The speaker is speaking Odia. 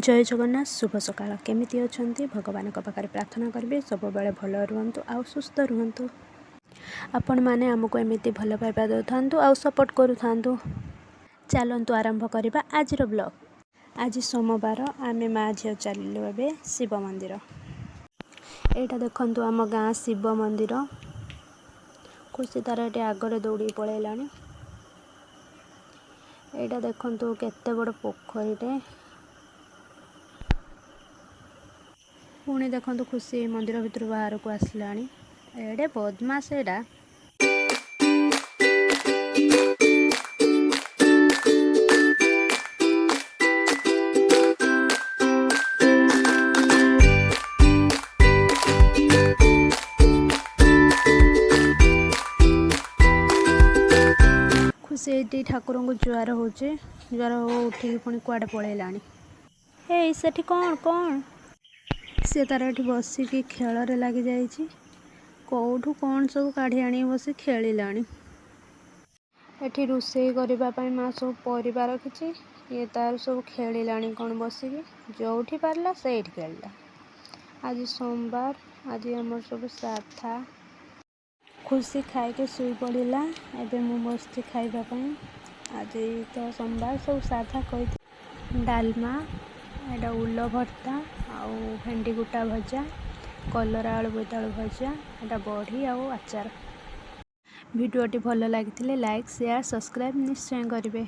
ଜୟ ଜଗନ୍ନାଥ, ଶୁଭ ସକାଳ। କେମିତି ଅଛନ୍ତି? ଭଗବାନଙ୍କ ପାଖରେ ପ୍ରାର୍ଥନା କରିବି ସବୁବେଳେ ଭଲ ରୁହନ୍ତୁ ଆଉ ସୁସ୍ଥ ରୁହନ୍ତୁ। ଆପଣମାନେ ଆମକୁ ଏମିତି ଭଲ ପାଇବା ଦେଉଥାନ୍ତୁ ଆଉ ସପୋର୍ଟ କରୁଥାନ୍ତୁ। ଚାଲନ୍ତୁ ଆରମ୍ଭ କରିବା ଆଜିର ବ୍ଲଗ୍। ଆଜି ସୋମବାର, ଆମେ ମା ଝିଅ ଚାଲିଲୁ ଏବେ ଶିବ ମନ୍ଦିର। ଏଇଟା ଦେଖନ୍ତୁ ଆମ ଗାଁ ଶିବ ମନ୍ଦିର। ଖୁସି ତାର ଏଠି ଆଗରେ ଦୌଡ଼ିକି ପଳେଇଲାଣି। ଏଇଟା ଦେଖନ୍ତୁ କେତେ ବଡ଼ ପୋଖରୀଟେ। ପୁଣି ଦେଖନ୍ତୁ ଖୁସି ମନ୍ଦିର ଭିତରୁ ବାହାରକୁ ଆସିଲାଣି। ଏଡ଼େ ବଦମାସ ଏଇଟା। ଖୁସି ଏଇଠି ଠାକୁରଙ୍କୁ ଜୁହାର ହେଉଛି। ଜୁହାର ହଉ ଉଠିକି ପୁଣି କୁଆଡ଼େ ପଳେଇଲାଣି। ହେଇ ସେଠି କ'ଣ କ'ଣ ସିଏ ତାର ଏଠି ବସିକି ଖେଳରେ ଲାଗିଯାଇଛି। କେଉଁଠୁ କ'ଣ ସବୁ କାଢ଼ି ଆଣିକି ବସି ଖେଳିଲାଣି। ଏଠି ରୋଷେଇ କରିବା ପାଇଁ ମା ସବୁ ପରିବା ରଖିଛି। ଇଏ ତାର ସବୁ ଖେଳିଲାଣି କ'ଣ ବସିକି, ଯେଉଁଠି ପାରିଲା ସେଇଠି ଖେଳିଲା। ଆଜି ସୋମବାର, ଆଜି ଆମର ସବୁ ସାଧା। ଖୁସି ଖାଇକି ଶୋଇ ପଡ଼ିଲା। ଏବେ ମୁଁ ବସିଛି ଖାଇବା ପାଇଁ। ଆଜି ତ ସୋମବାର, ସବୁ ସାଧା କହିଥିଲି। ଡାଲମା, ଏଇଟା ଉଲ ଭର୍ତ୍ତା ଆଉ ଭେଣ୍ଡି ଗୋଟା ଭଜା, କଲରା ଆଳୁ ବୋଇତାଳୁ ଭଜା, ଏଇଟା ବଢ଼ି ଆଉ ଆଚାର। ଭିଡ଼ିଓଟି ଭଲ ଲାଗିଥିଲେ ଲାଇକ୍, ସେୟାର, ସବସ୍କ୍ରାଇବ୍ ନିଶ୍ଚୟ କରିବେ।